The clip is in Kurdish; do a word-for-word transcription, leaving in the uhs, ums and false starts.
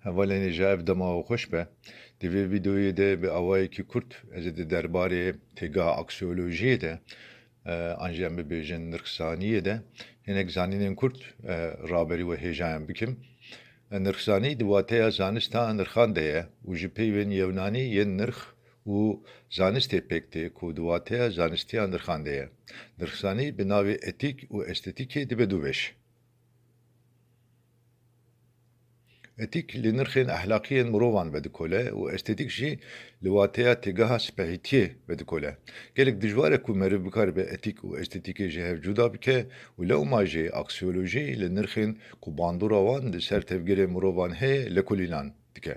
Hevalên hêja, ev dema we xweş be. Di vê vîdeoyê de bi awayekî kurt ez ê di derbarê têgeha aksiyolojiyê de, e, an jî em bibêjin nirxzaniyê de hinek zanînên kurt, e, raberî we hêjayan bikim. E, nirxzanî di wateya zanista nirxan de ye û ji peyvên yewnanî yên nirx û zanistê pêk tê ku di wateya zanistiya nirxan de ye. Nirxzanî bi navê etîk û estetîkê dibe du beş. Etîk li nirxên ehlaqî yên mirovan vedikole û estetîk jî li wateya têgeha spehîtiyê vedikole. Gelek dijwar e ku meriv bikaribe etîk û estetîkê ji hev cuda bike û lewma jî aksiyolojî li nirxên ku bandora wan li ser tevgerê mirovan heye lekolînan dike.